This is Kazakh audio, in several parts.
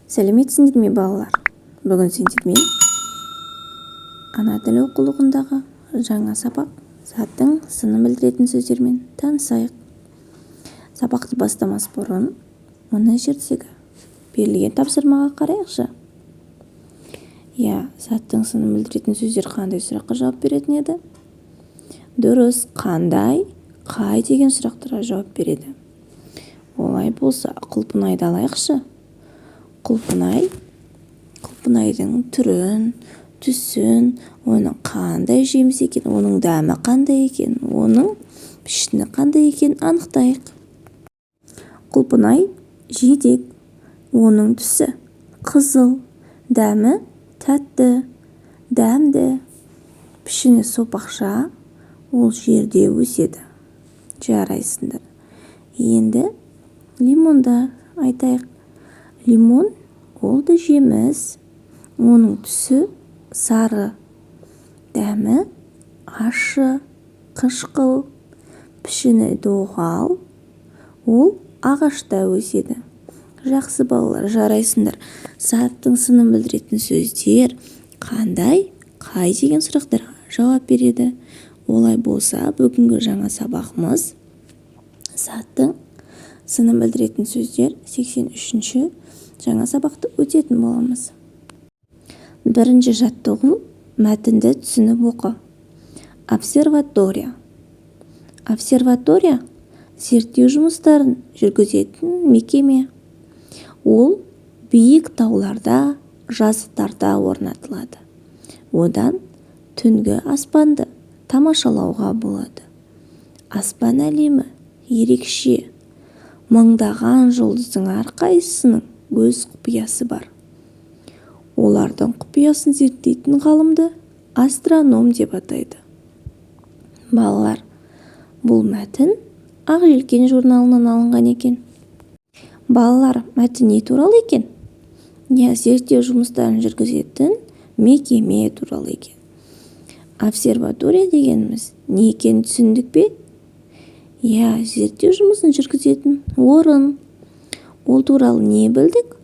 Сәлеметсіңдер ме, балалар! Бүгін сендермен ана тілі оқулығындағы жаңа сабақ, заттың сынын білдіретін сөздермен танысайық. Сабақты бастамас бұрын мына жердегі берілген тапсырмаға қарайықшы. Иә, заттың сынын білдіретін сөздер қандай сұраққа жауап беретін еді? Дұрыс, қандай, қай деген сұрақтарға жауап береді. Олай болса, құлпынайды алайықшы. Құлпынай, құлпынайдың түрін, түсін, оның қандай жеміс екенін, оның дәмі қандай екенін, оның пішіні қандай екенін анықтайық. Құлпынай жидек, оның түсі қызыл, дәмі тәтті, дәмді, пішіні сопақша, ол жерде өседі. Жарайсыңдар! Енді лимонды айтайық. Лимон ол да жеміс, оның түсі сары, дәмі ащы, қышқыл, пішіні доғал, ол ағашта өседі. Жақсы, балалар, жарайсыңдар! Заттың сынын білдіретін сөздер қандай, қай деген сұрақтарға жауап береді. Олай болса, бүгінгі жаңа сабағымыз, заттың сынын білдіретін сөздер, 83-ші жаңа сабақты өтетін боламыз. Бірінші жаттығу: мәтінді түсініп оқы. Обсерватория. Обсерватория – зерттеу жұмыстарын жүргізетін мекеме. Ол биік тауларда, жазықтарда орнатылады. Одан түнгі аспанды тамашалауға болады. Аспан әлемі ерекше. Мыңдаған жұлдыздың әрқайсысының өз құпиясы бар. Олардың құпиясын зерттейтін ғалымды астроном деп атайды. Балалар, бұл мәтін «Ақ желкен» журналынан алынған екен. Балалар, мәтін не туралы екен? Иә, зерттеу жұмыстарын жүргізетін мекеме туралы екен. Обсерватория дегеніміз не екенін түсіндік пе? Иә, зерттеу жұмысын жүргізетін орын. Ол туралы не білдік?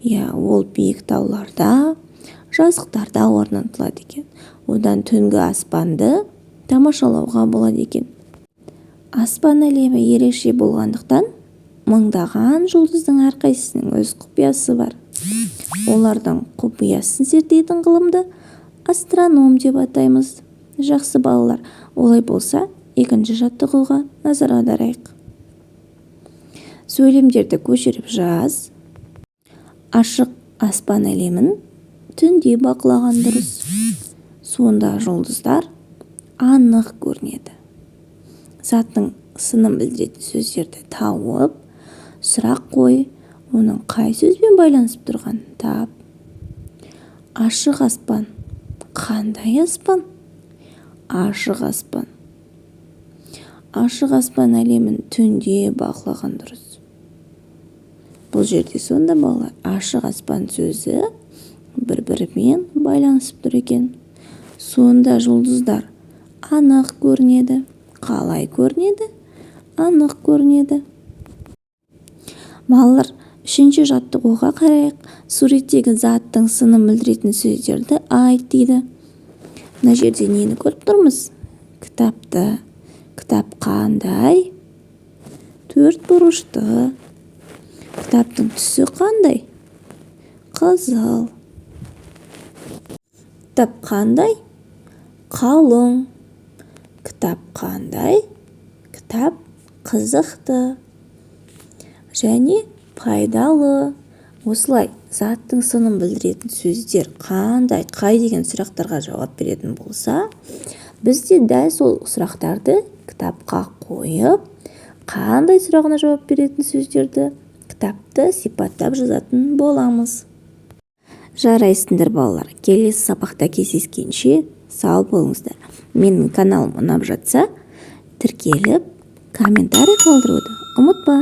Иә, ол биік тауларда, жазықтарда орнатылады екен. Одан түнгі аспанды тамашалауға болады екен. Аспан әлемі ерекше болғандықтан, мыңдаған жұлдыздың әрқайсысының өз құпиясы бар. Олардың құпиясын зерттейтін ғылымды астроном деп атаймыз. Жақсы, балалар, олай болса, екінші жаттығуға назар аударайық. Сөйлемдерді көшіріп жаз. Ашық аспан әлемін түнде бақылаған дұрыс. Сонда жұлдыздар анық көрінеді. Заттың сынын білдіретін сөздерді тауып, сұрақ қой, оның қай сөзбен байланысып тұрғанын тап. Ашық аспан. Қандай аспан? Ашық аспан. Ашық аспан әлемін түнде бақылаған дұрыс. Бұл жерде сонда, балалар, ашық аспан сөзі бір бірімен байланысып тұр екен. Сонда жұлдыздар анық көрінеді. Қалай көрінеді? Анық көрінеді. Балалар, үшінші жаттығуға қарайық. Суреттегі заттың сынын білдіретін сөздерді айт дейді. Мына жерде нені көріп тұрмыз? Кітапты. Кітап қандай? Төрт бұрышты. Кітаптың түсі қандай? Қызыл. Кітап қандай? Қалың. Кітап қандай? Кітап қызықты және пайдалы. Осылай заттың сынын білдіретін сөздер қандай, қай деген сұрақтарға жауап беретін болса, біз де дәл сол сұрақтарды кітапқа қойып, қандай сұрағына жауап беретін сөздерді кітапты сипаттап жазатын боламыз. Жарайсыңдар, балалар! Келесі сабақта кездескенше сау болыңыздар! Менің каналым ұнап жатса, тіркеліп, комментарий қалдыруды ұмытпа.